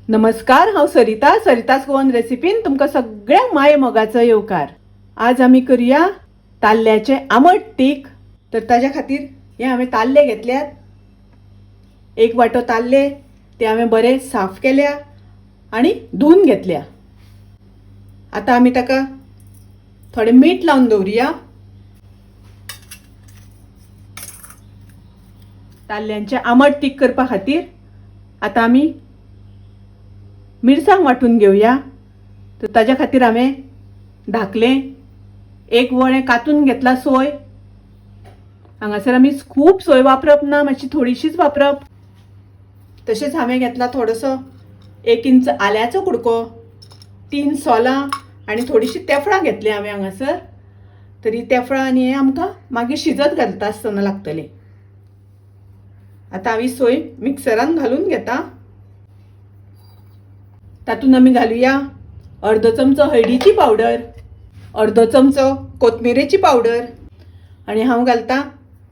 नमस्कार, हांव सरिता. सरितास गोवन रेसिपीन तुमकां सगळ्यांक माये मोगाचो येवकार. आज आमी करुया ताल्ल्याचें आमट तीख. तर ताज्या खातीर हे हांवें ताल्ले घेतल्यात. एक वांटो ताल्ले ते हांवें बरे साफ केल्या आनी धुवन घेतल्या. आतां आमी ताका थोडें मीठ लावन दवरुया. ताल्ल्यांचें आमट तीख करपा खातीर आतां आमी मिरसांग वांटून घेवया. तर ताज्या खातीर हांवें धाकलें एक वळें कातून घेतला सोय. हांगासर आमी खूब सोय वापरप ना, मातशी थोडीशीच वापरप. तशेंच हांवें घेतला थोडोसो 1 इंच आल्याचो कुडको, 3 सोलां आनी थोडीशी तेफळां घेतली हांवें हांगासर. तर ही तेफळां आनी हें आमकां मागीर शिजत घालता आसतना लागतलें. आतां हांव ही सोय मिक्सरान घालून घेता. तातूंत आमी घालुया अर्दो चमचो हळदीची पावडर, अर्दो चमचो कोथमिरेची पावडर आनी हांव घालता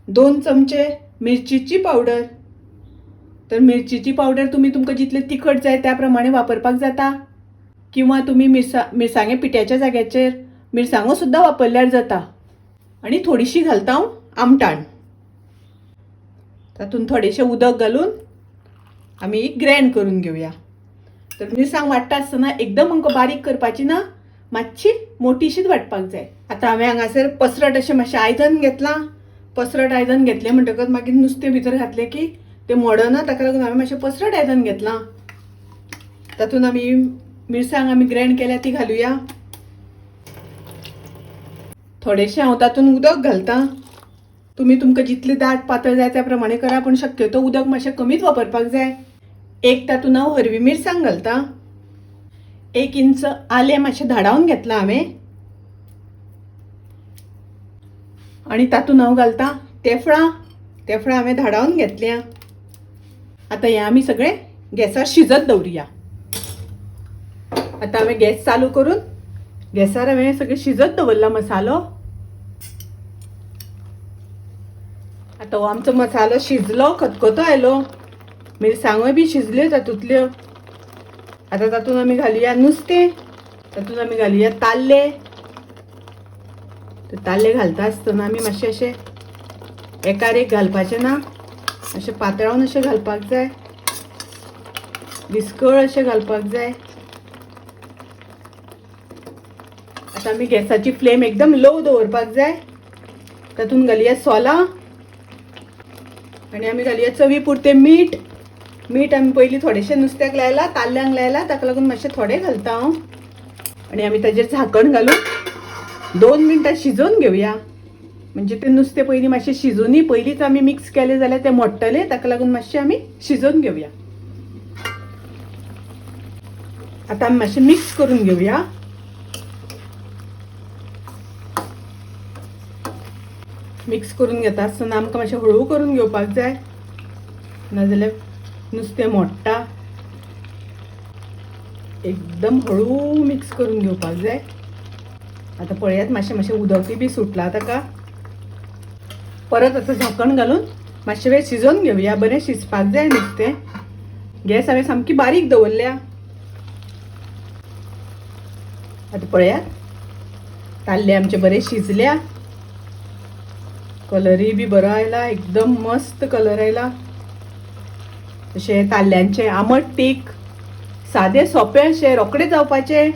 2 चमचे मिरचीची पावडर. तर मिरचीची पावडर तुमी तुमकां जितले तिखट जाय त्या प्रमाणे वापरपाक जाता, किंवा तुमी मिरसांगे पिठ्याच्या जाग्याचेर मिरसांगो सुद्दां वापरल्यार जाता. आनी थोडीशी घालता हांव आमटाण. तातूंत थोडेशें उदक घालून आमी ग्रायंड करून घेवया. तर मिरसांग वांट्टा आसतना एकदम आमकां बारीक करपाची ना, मातशी मोटीशीच वांटपाक जाय. आतां हांवें हांगासर पसरट अशें मातशें आयदन घेतलां. पसरट आयदन घेतलें म्हणटकच मागीर नुस्तें भितर घातलें की तें मोडना, ताका लागून हांवें मातशें पसरट आयदन घेतलां. तातूंत आमी मिरसांग आमी ग्रायंड केल्या ती घालुया. थोडेशें हांव तातूंत उदक घालता. तुमी तुमकां जितलें दाट पातळ जाय त्या प्रमाणे करा, पूण शक्यतो उदक मातशें कमीच वापरपाक जाय. एक तातूंत हांव हरवी मिरसांग घालता. 1 इंच आलें मातशें धाडावन घेतलां हांवें आनी तातूंत हांव घालता तेफळां. तेफळां हांवें धाडावन घेतल्या. आतां हें आमी सगळें गॅसार शिजत दवरुया. आतां हांवें गॅस चालू करून गॅसार हांवें सगळें शिजत दवरला मसालो. आतां हो आमचो मसालो शिजलो, खतखतो आयलो, मिरसांगोय बी शिजल्यो तातूंतल्यो. आतां तातूंत आमी घालुया नुस्तें, तातूंत आमी घालुया ताल्ले. तर ताल्ले घालता आसतना आमी मातशें अशें एकार एक घालपाचें ना, अशें पातळावन अशें घालपाक जाय, विस्कळ अशें घालपाक जाय. आतां आमी गॅसाची फ्लेम एकदम लो दवरपाक जाय. तातूंत घालुया सोलां आनी आमी घालुया चवी पुरतें मीठ. मीठ आमी पयलीं थोडेशें नुस्त्याक लायलां, ताल्ल्यांक लायलां, ताका लागून मातशें थोडें घालता हांव. आनी आमी ताजेर झाकण घालून 2 मिनटां शिजोवन घेवया. म्हणजे तें नुस्तें पयलीं मातशें शिजोवनी, पयलींच आमी मिक्स केलें जाल्यार तें मोडटलें, ताका लागून मातशें आमी शिजोवन घेवया. आतां आमी मातशें मिक्स करून घेवया. मिक्स करून घेता आसतना आमकां मातशें हळू करून घेवपाक जाय, नाजाल्यार नुस्तें मोडटा. एकदम हळू मिक्स करून घेवपाक जाय. आतां पळयात मातशें मातशें उदकूय बी सुटलां ताका. परत आतां झाकण घालून मातशें वेळ शिजोवन घेवया. बरें शिजपाक जाय नुस्तें. गॅस हांवें सामकी बारीक दवरल्या. आतां पळयात ताल्ले आमचे बरे शिजल्या, कलरूय बी बरो आयला, एकदम मस्त कलर आयला. अशें ताल्ल्यांचें आमट तीख, सादें सोंपें अशें रोखडें जावपाचें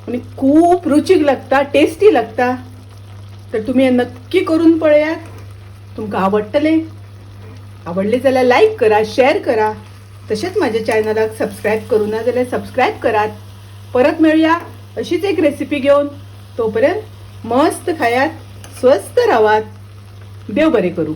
आनी खूब रुचीक लागता, टेस्टी लागता. तर तुमी हें नक्की करून पळयात, तुमकां आवडटलें. आवडलें जाल्यार लायक करा, शेअर करा, तशेंच म्हाज्या चॅनलाक सबस्क्रायब करूं ना जाल्यार सबस्क्रायब करात. परत मेळया अशीच एक रेसिपी घेवन. तोपर्यंत मस्त खायात, स्वस्थ रावात. देव बरें करूं.